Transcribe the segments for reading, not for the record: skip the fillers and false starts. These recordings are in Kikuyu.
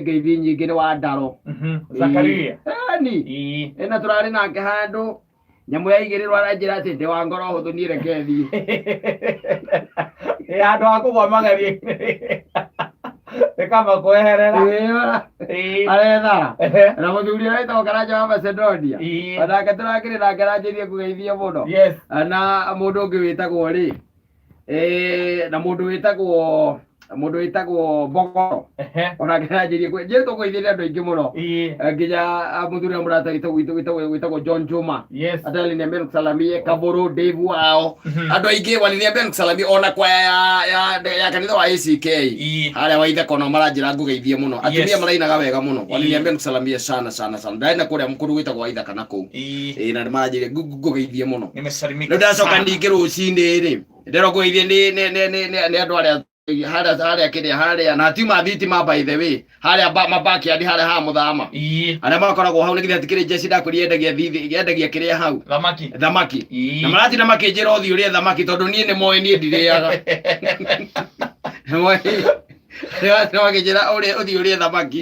Ngeithi nyingĩ nĩ wa Ndaro. Zakaria. Eni. Ĩĩ. Ena tũrarĩ nake handũ nyamũ yaigĩrĩrwo aranjĩra atĩ ndĩ wa ngoro hũthũ niĩ reke thiĩ. Ĩ handũ ha kũgwa magerio-inĩ. Nĩ kaba kweherera. Ĩĩ, Ĩĩ. arethara. Ehe. Na mũthuri ũrĩa wĩtagwo Karanja wa Macedonia. Ĩĩ. Onake tũrakĩrĩ nake aranjĩrie kũgeithia mũno. Yes. Na mũndũ ũngĩ wĩtagwo rĩ na mũndũ wĩtagwo Mbogoro. Ehe. Onake aranjĩrie njĩrĩ tũkũgeithĩria andũ aingĩ mũno. Ĩĩ. Nginya mũthuri ũrĩa mũrata wĩtagwo John Juma. Yes. Hata aliniambia nikusalamie Kaburu Dave wao. Andũ aingĩ waliniambia nikusalamie ona kwaya ya kanitha wa ACK. Ĩĩ. Harĩa wa Itheko maranjĩra ngũgeithie mũno. Atumia marainaga wega mũno. Waliniambia nikusalamie sana sana sana. Ndarĩ na kũrĩa kũndũ gwĩtagwo wa Ithaka na kũu. Ĩĩ. Ĩĩ, na nĩmaranjĩra ngũgeithie mũno. Nimesalimika. Rĩu ndacoka sana. ningĩ rũcinĩ rĩ ndĩrwo ngũgeithie nĩ andũ arĩa harĩa kĩrĩa harĩa na tiuma thitima, by the way, harĩa mabackyard harĩa ha mũthama. Ĩĩ. Arĩa makoragwo hau nĩgetha tikĩrĩ njeci ndakwĩrire yendagia thithi yendagia kĩrĩa hau. Thamaki. Thamaki. Ĩĩ. Na maratinda makĩnjĩra ũthiĩ ũrĩe thamaki tondũ niĩ nĩ moĩ niĩ ndirĩaga. Nĩ makĩnjĩra ũrĩe ũthiĩ ũrĩe thamaki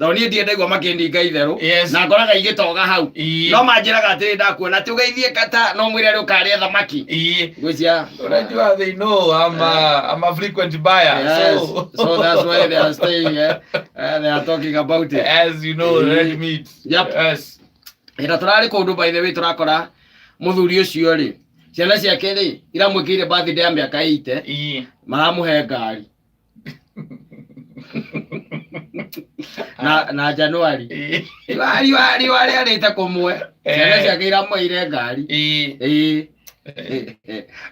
tondũ niĩ ndirĩ ndaigua makĩndinga itherũ. Na ngoraga igĩtoga hau. No manjĩraga atĩrĩ ndakuona atĩ ũgeithie kata no mwĩre rĩ ũkarĩe thamaki. Ngwĩcia Unajua they know I'm a frequent buyer. Yes. So, So that's why they are staying, eh? They are talking about it. As you know, red meat. Yep. Yes. Ĩna tũrarĩ kũndũ, by the way, tũrakora mũthuri ũcio rĩ ciana ciake rĩ iramwĩkĩire birthday ya mĩaka 80. Maramũhe ngari na Januari riũa rĩarĩte kũmwe ciana ciake iramũheire ngari. Ĩĩ.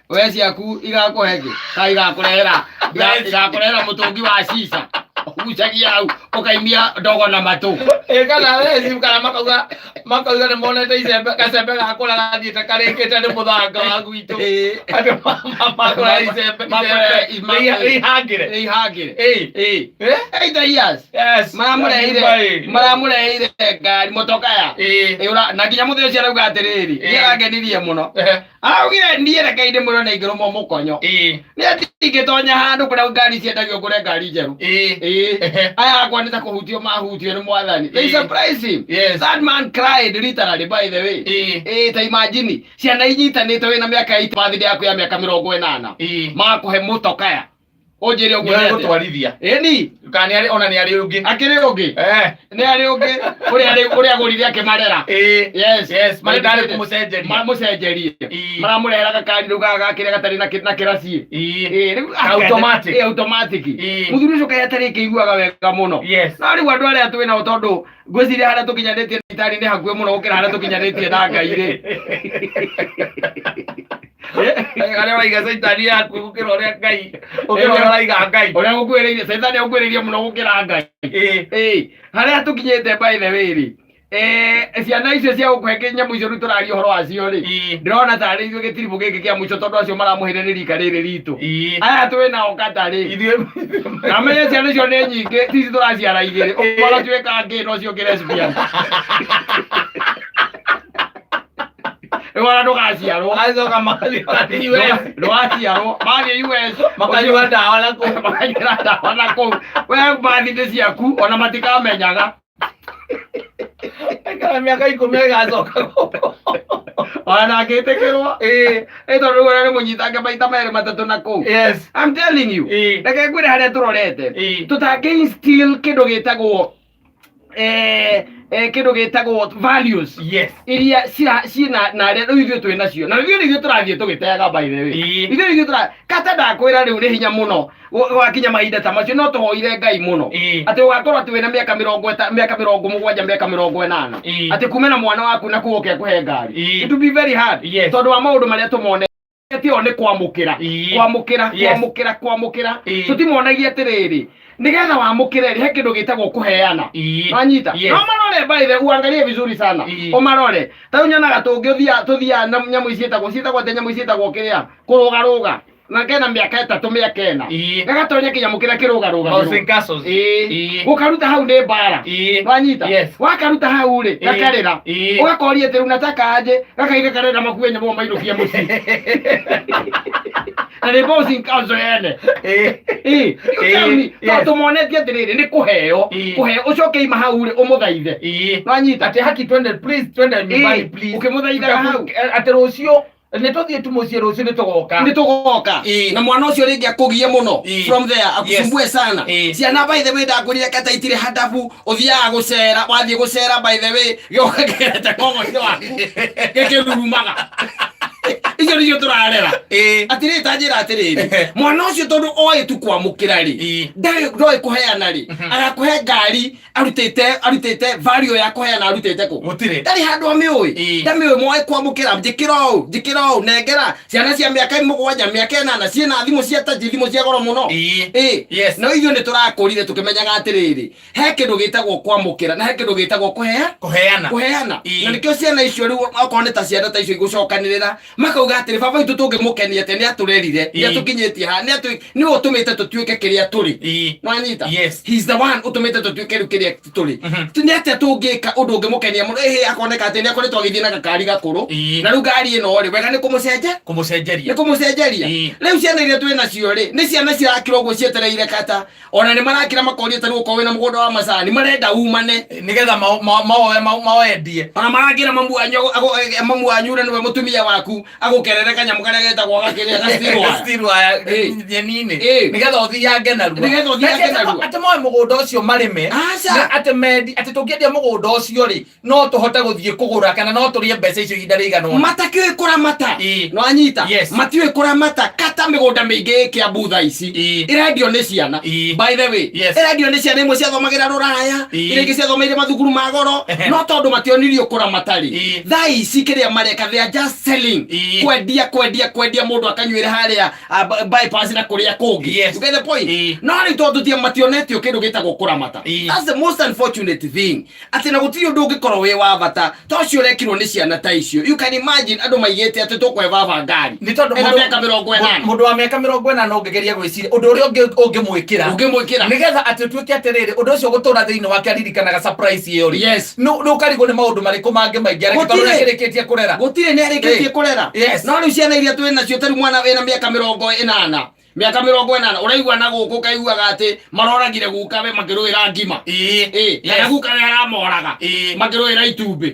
We ciaku igakũhe kĩ ka igakũrehera igakũrehera mũtũngi wa cica ũgucagia hau ũkaimia ndogo na matũ. Ĩ, kana reci kana makauga nĩ monete icembe gacembe gakũra gathiĩte karĩkĩte nĩ mũthanga wa gwitũ. Andũ makũra icembe icembe rĩihangĩre. Rĩihangĩre. Ĩ. Ĩĩ. Eh? 80 years. Yes. Maramũreheire Ĩ. maramũreheire ngari motokaya. Ĩ. Ĩ, na nginya mũthĩ ũcio arauga atĩrĩrĩ niĩ arangenirie mũno. Araugire niĩ reke ndĩmwĩre na ingĩrũmwo mũkonyo. Nĩ atĩ ingĩtonya handũ kũrĩa ngari ciendagio ngũre ngari njerũ. Ĩ. Ĩĩ, aya akwa nĩ ta kũhutio mahutio nĩ mwathani. They surprise him. That man cried literally, by the way. Ĩ. Ĩĩ, ta imagine ciana inyitanĩte wĩna mĩaka 8 birthday yaku ya mĩaka 80 magakũhe mũtokaya ũnjĩre ũguo Nĩ nĩ atĩa? gũtwarithia. Ĩni. Kana nĩ arĩ ona nĩ arĩ ũngĩ. Akĩrĩ ũngĩ. Eh. Nĩ arĩ ũngĩ ũrĩa agũrire akĩmarera. Ĩ. Yes. Yes, marĩ ndarĩ kũmũcenjeria. Maramũcenjerie. Ĩ. Maramũrehera gakari rĩu gaka kĩrĩa gatarĩ na kĩraciĩ. Ĩ. Ĩ, rĩu Automatic. Ĩ, automatic. Ĩ. Mũthuri ũcio kaĩ atarĩ kĩiguaga wega mũno. Yes. No rĩu andũ arĩa twĩ nao tondũ ngwĩciria harĩa tũkinyanĩtie na itari nĩ hakuhĩ mũno gũkĩra harĩa tũkinyanĩtie na Ngai rĩ. Arĩa ũraiga caitani yaku gũkĩra ũrĩa Ngai gũkĩra ũrĩa ũraiga Ngai. Ũrĩa gũkuhĩrĩirie caitani agũkuhĩrĩirie mũno gũkĩra Ngai. Ĩ. Ĩ, harĩa tũkinyĩte, by the way rĩ, ciana icio cia gũkũhe nyamũ icio rĩu tũraria ũhoro wacio rĩ ndĩrona tarĩ ithuĩ gĩtiribũ gĩkĩ kĩa mũico tondũ acio maramũheire nĩ rika rĩrĩ ritũ. Aya twĩ nao kata rĩ Ithuĩ na menye ciana icio nĩ nyingĩ tici tũraciara igĩrĩ ũmwe agatuĩka ngĩ na ũcio ũngĩ lesbian. Rĩu ona ndũgaciarwo. Magacoka magathiĩ US. Ndũgaciarwo mathiĩ US. Makanyua ndawa na kũu. Makanyuĩra ndawa na kũu we mathindĩ ciaku ona matikamenyaga. Aikara mĩaka 10 agacoka gũkũ. Ona ndangĩtĩkĩrwo. Ĩ. Ĩ, tondũ rĩu ona nĩ mũnyitange maita merĩ matatũ na kũu. Yes. I'm telling you. Ĩ. Reke ngwĩre harĩa tũrorete. Ĩ. Tũtangĩ instill kĩndũ gĩtagwo values iria cira ciĩna na arĩa rĩu ithuĩ twĩ nacio na ithuĩ nĩ ithuĩ tũrathiĩ tũgĩteaga, by the way. Ĩ. Ithuĩ nĩ ithuĩ tũra kata ndakwĩra rĩu nĩ hinya mũno gwakinya mahinda ta macio no tũhoire Ngai mũno Ĩ. atĩ ũgakorwo atĩ wĩna mĩaka 70, mĩaka 80 Ĩ. atĩ kume na mwana waku na kuo ũke kũhe ngari. Ĩ. It will be very hard Yes. tondũ wa maũndũ marĩa tũmone o nĩ kwamũkĩra Ĩ. kwamũkĩra Yes. kwamũkĩra kwamũkĩra. Ĩ. Tũtimonagia atĩrĩrĩ nĩgetha wamũkĩre rĩ he kĩndũ gĩtagwo kũheana. Ĩ. Wanyita? Yes. No marore, by the uangalie vizuri sana. Ĩ. Ũmarore ta rĩu nyonaga tũngĩ tũthiaga na nyamũ ici ciĩtagwo atĩa nyamũ ici ciĩtagwo kĩrĩa kũrũgarũga na kena mĩaka 3, mĩaka 4 Ĩ. gagatonya kĩnyamũ kĩrĩa kĩrũgarũgagĩrwo. Bouncing castles. Ĩ. Ĩ. Gũkaruta hau nĩ mbara. Ĩ. Wanyita? Yes. Wakaruta hau rĩ Ĩ. gakarĩra. Ĩ. Ũgakoria atĩ rĩu nataka aje gakaiga karenda makue nyamũ mainũkie mũciĩ. Na nĩ bouncing castle yene. Ĩ, you tell me, Yes. tondũ monetie atĩrĩrĩ nĩ kũheo, kũheo ũcoke ima hau rĩ ũmũthaithe. Nwanyita? Atĩ haki, twende please, twende nyumbani please. Ũkĩmũthaithaga hau. Atĩ rũciũ nĩ tũthiĩ tu mũciĩ, rũciũ nĩ tũgoka. Nĩ tũgoka. Na mwana ũcio rĩngĩ akũgie mũno from there, akusumbue sana. Ciana, by the way, ndakwĩrire kata itirĩ hadabu. Ũthiaga gũcera, wathiĩ gũcera, by the way, gĩoka kĩgerete ng'ong'o-inĩ waku gĩkĩrurumaga. Icio nĩcio tũrarera. Atĩrĩrĩ, ta njĩra atĩrĩrĩ, mwana ũcio tondũ oĩ tu kwamũkĩra rĩ, ndoĩ kũheana rĩ, agakũhe ngari arutĩte value ya kũheana arutĩte kũ? Gũtirĩ. Ndarĩ handũ amĩũĩ. Ndamĩũĩ, moĩ kwamũkĩra, njĩkĩra ũũ, njĩkĩra ũũ, nengera. Ciana cia mĩaka 7, mĩaka 8 ciĩna thimũ cia touch, thimũ cia goro mũno. No ithuĩ nĩ tũrakũrire tũkĩmenyaga atĩrĩrĩ, he kĩndũ gĩtagwo kwamũkĩra na he kĩndũ gĩtagwo kũhea. Kũheana. Kũheana. Ĩĩ. Na nĩkĩo ciana icio rĩu okorwo nĩ ta ciana ta icio igũcokanĩrĩra makauga atĩrĩ, baba witũ tũngĩmũkenia atĩa? Nĩ atũrerire, nĩ atũkinyĩtie haha, nĩwe ũtũmĩte tũtuĩke kĩrĩa tũrĩ. Nwanyita? Yes. He's the one ũtũmĩte tũtuĩke rĩu kĩrĩa tũrĩ. Nĩ atĩa tũngĩka ũndũ ũngĩmũkenia mũno? Ĩhĩ, akoneka atĩ nĩ akoretwo agĩthiĩ na gakari gakũrũ, na rĩu ngari ĩno rĩ, wega nĩ kũmũcenjia. Kũmũcenjeria. Nĩ kũmũcenjeria. Rĩu ciana iria twĩ nacio rĩ, nĩ ciana cirakira ũguo cietereire kata, ona nĩ marakira makoria, ta rĩu okorwo wĩna mũgũnda wa macani, marenda umane. Nĩgetha maoe mawendie. Ona marakira mamu wanyu mamu wanyu ũrĩa nĩwe mũtumia waku agũkerere kanyamũ karĩa getagwo gakĩrĩa gacirwaya. Steel wire nyeni-inĩ, nĩgetha ũthiange narua. Nĩgetha ũthiange narua. Atĩ moe mũgũnda ũcio marĩme. Aca. Na atĩ mendi atĩ tũngĩendia mũgũnda ũcio rĩ, no tũhote gũthiĩ kũgũra kana no tũrĩe mbeca icio ihinda rĩigana ũna. Matakĩũĩ kũramata. Nwanyita? Yes. Matiũĩ kũramata. Kata mĩgũnda mĩingĩ ĩ Kĩambu thaa ici ĩrendio nĩ ciana, by the way. Ĩrendio nĩ ciana imwe ciathomagĩra rũraya, iria ingĩ ciathomeire mathukuru ma goro, no tondũ mationirio kũramata rĩ, thaa ici kĩrĩa mareka, they are just selling. Kwendia, kwendia, kwendia, mũndũ akanyuĩra harĩa bypass na kũrĩa kũngĩ. You get the point? No rĩu tondũ mationetio kĩndũ gĩtagwo kũramata, that's the most unfortunate thing, atĩ na gũtirĩ ũndũ ũngĩkorwo wĩ wa bata ta ũcio ũrekirwo nĩ ciana ta icio. You can imagine andũ maigĩte atĩ tũkũhe baba ngari Nĩ tondũ ena mĩaka 80. Mũndũ wa mĩaka 80 ũngĩgeria gwĩciria ũndũ ũrĩa ũngĩmwĩkĩra, Ũngĩmwĩkĩra. Nĩgetha atĩ ũtuĩke atĩrĩrĩ, ũndũ ũcio gũtũra thĩinĩ wake aririkanaga surprise ĩyo rĩ, nĩ ũkarigwo nĩ maũndũ marĩkũ mangĩ maingĩ areke, tondũ Gũtirĩ. nĩakĩrĩkĩtie kũrera. Gũtirĩ, nĩ arĩkĩtie kũrera. No rĩu ciana iria twĩ nacio, tarĩu mwana wĩna mĩaka 80, mĩaka 80, ũraigua na gũkũ ũkaiguaga atĩ maroragire gukawe makĩrũĩra ngima. Kana gukawe aramoraga makĩrũĩra itumbĩ.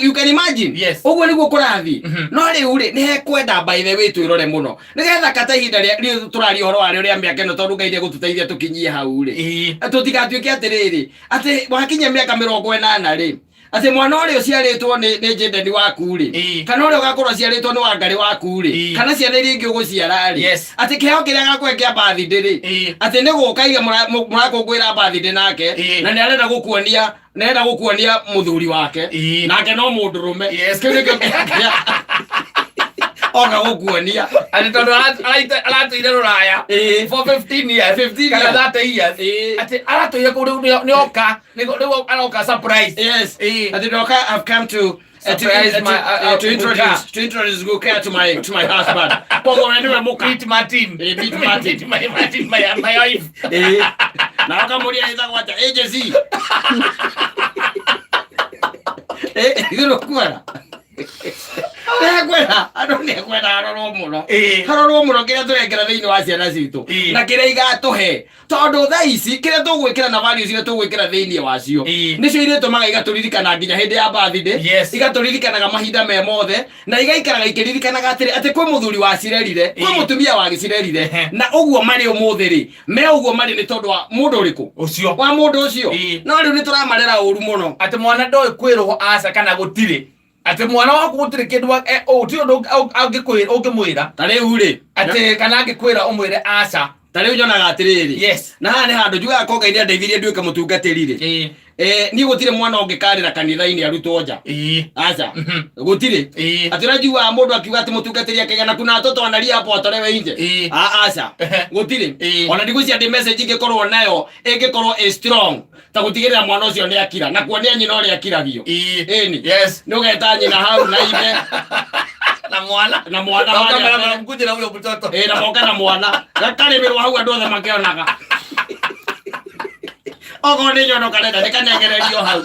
You can imagine? Ũguo nĩguo kũrathiĩ. No rĩu rĩ, nĩ hekwenda, by the way, twĩrore mũno nĩgetha kata ihinda rĩu tũraria ũhoro warĩo rĩa mĩaka ĩno, tondũ Ngai nĩegũtũteithia tũkinyie hau rĩ, tũtigatuĩke atĩrĩrĩ, atĩ wakinyia mĩaka 80 rĩ, atĩ mwana ũrĩa ũciarĩtwo nĩ Jendeni waku rĩ, kana ũrĩa ũgakorwo aciarĩtwo nĩ Wangarĩ waku rĩ, kana ciana iria ingĩ ũgũciara rĩ, atĩ kĩheo kĩrĩa agakũhe kĩa birthday rĩ, atĩ nĩ gũka iria mũrakũngũĩra birthday nake, na nĩ arenda gũkuonia, nĩ arenda gũkuonia mũthuri wake, nake no mũndũrũme. Kĩu nĩkĩo kĩrĩa oka gũkuonia. Atĩ tondũ aratũire rũraya for 15 years, 15 kana years. 30 years, atĩ aratũire kũu, rĩu nĩoka rĩu aroka surprise. Atĩ ndoka, I've come to Surprise my, to introduce Guka. to introduce Guka to my husband. Koguo we niwe mũka. Meet Martin. Meet Martin. Meet my Martin, my wife. Na ũkamũria ĩtagwo atĩa, agency. Ithuĩ nĩkuona. Nĩkwenda andũ, nĩkwenda harorwo mũno. Harorwo mũno kĩrĩa tũrekĩra thĩinĩ wa ciana citũ na kĩrĩa igatũhe, tondũ thaa ici kĩrĩa tũgwĩkĩra na values iria tũgwĩkĩra thĩinĩ wacio nĩcio irĩtũmaga igatũririkana nginya hĩndĩ ya birthday, igatũririkanaga mahinda me mothe, na igaikaraga ikĩririkanaga atĩrĩ, atĩ kwĩ mũthuri wacirerire, kwĩ mũtumia wagĩcirerire. Na ũguo marĩ ũmũthĩ rĩ, me ũguo marĩ nĩ tondũ wa mũndũ ũrĩkũ? Ũcio. Wa mũndũ ũcio. No rĩu nĩ tũramarera ũru mũno. Atĩ mwana ndoĩ kwĩrwo aca kana gũtirĩ, atĩ mwana waku gũtirĩ kĩndũ gũtirĩ ũndũ ũngĩmwĩra. Ta rĩu rĩ, Atĩ kana angĩkwĩra ũmwĩre aca. Ta rĩu nyonaga atĩrĩrĩ, na haha nĩ handũ njugaga ko Ngai nĩandeithirie nduĩke mũtungatĩri rĩ, niĩ gũtirĩ mwana ũngĩkarĩra kanitha-inĩ arutwo nja. Aca, gũtirĩ. Atĩ ũrĩa njugaga mũndũ akiuga atĩ mũtungatĩri akĩgana kuna watoto wanalia hapo watolewe nje. Ah, aca, gũtirĩ. Ona ndigwĩciria ndĩ message ingĩkorwo nayo ĩngĩkorwo ĩ strong ta gũtigĩrĩra mwana ũcio nĩ akira na kuonia nyina ũrĩa akiragio. Ĩni. Nĩ ũgeta nyina hau na ithe Na mwana. Na mwana Na harĩa ũkamera mbere. mkuje na huyo mtoto. Na moka na mwana gakarĩmĩrwo hau andũ othe makĩonaga. Okorwo nĩ nyono karenda nĩ kanengererio hau.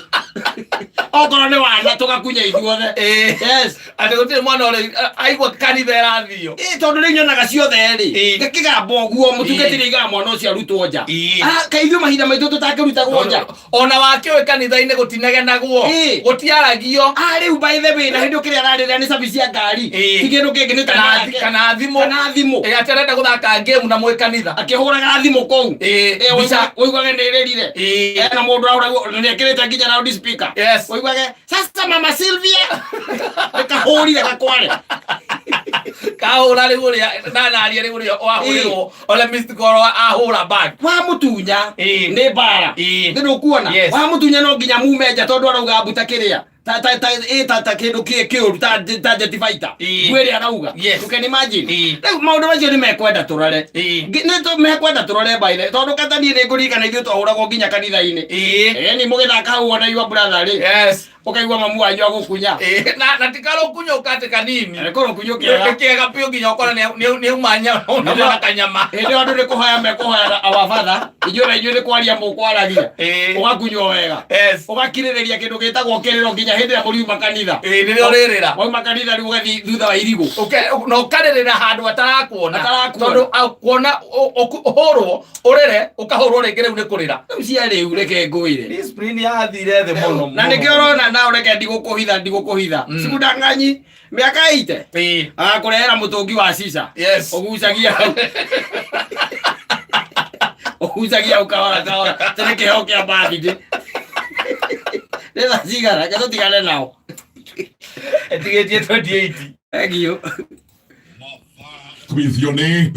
Okorwo nĩ wana tũgakunya ithuothe. Yes. Atĩ gũtirĩ mwana ũrĩ aigua kanitha ĩrathio. Ĩ, tondũ rĩu nyonaga ciothe rĩ, ngĩkĩgamba ũguo mũtungatĩri aigaga mwana ũcio arutwo nja. Ah, kaĩ ithuĩ mahinda maitũ tũtakĩrutagwo nja? Ona wakĩũĩ kanitha-inĩ gũtinegenagwo, gũtiaragio. Ah, rĩu by the way, na hĩndĩ kĩrĩa ararĩrĩra nĩ cabi cia ngari, ti kĩndũ kĩngĩ nĩ kana kana thimũ, kana thimũ. Atĩ arenda gũthaka game na mwĩ kanitha. Akĩhũraga thimũ kũu. Mbica. Ũiguage nĩ ĩrĩrire. Ena mũndũ ahũra nĩ ekĩrĩte nginya loud speaker. Ũiguage sasa mama Sylvia kahũrire gakware. Kahũra rĩu ũrĩa ndanaria rĩu ũrĩa wahũrĩrwo ole missed call ahũra back. Wamutunya nĩ mbara. Nĩ ndũkuona. Wamutunya no nginya mume nja tondũ arauga mbuta kĩrĩa ta ta ta ĩ ta ta kĩndũ kĩ kĩũru ta ta jet fighter. Ngwĩre arauga. You can imagine. Rĩu maũndũ macio nĩ mekwenda tũrore. Nĩ mekwenda tũrore by the tondũ kata niĩ nĩ ngũririkana ithuĩ twahũragwo nginya kanitha-inĩ. Ĩni mũgĩthaka hau ona your brother rĩ. Ũkaigua mamu wanyu agũkunya. Na ti karũkunyũka atĩ kanini. Nĩ kũrũkunyũ kĩega. Kĩega biũ nginya ũkona nĩ auma nyama na kanyama. Hĩndĩ ĩyo andũ nĩ kũhoya mekũhoya our father, inyuĩ na inyuĩ nĩ kwaria mũkwaragia. Ũgakunywo wega. Ũgakirĩrĩria kĩndũ gĩtagwo kĩrĩro nginya hĩndĩ ĩrĩa mũriuma kanitha. Nĩrĩo ũrĩrĩra. Wauma kanitha rĩu ũgathiĩ thutha wa irigũ. Na ũkarĩrĩra handũ atarakuona. Atarakuona. Tondũ akuona ũhũrwo ũrĩre ũkahũrwo rĩngĩ rĩu nĩ kũrĩra. Rĩu cia rĩu reke ngwĩre. Discipline yathire thĩ mũno. Na nĩkĩo ũrona na reke ndigũkũhitha ndigũkũhitha. Sikudanganyi mĩaka 80 agakũrehera mũtũngi wa cica. Ũgucagia hau. Ũgucagia hau kahora kahora. Tene kĩheo kĩa birthday. Nĩ thaa cigana? Reke tũtigane nao. Ĩtigĩtie 28. Thank you. Kuithio nĩ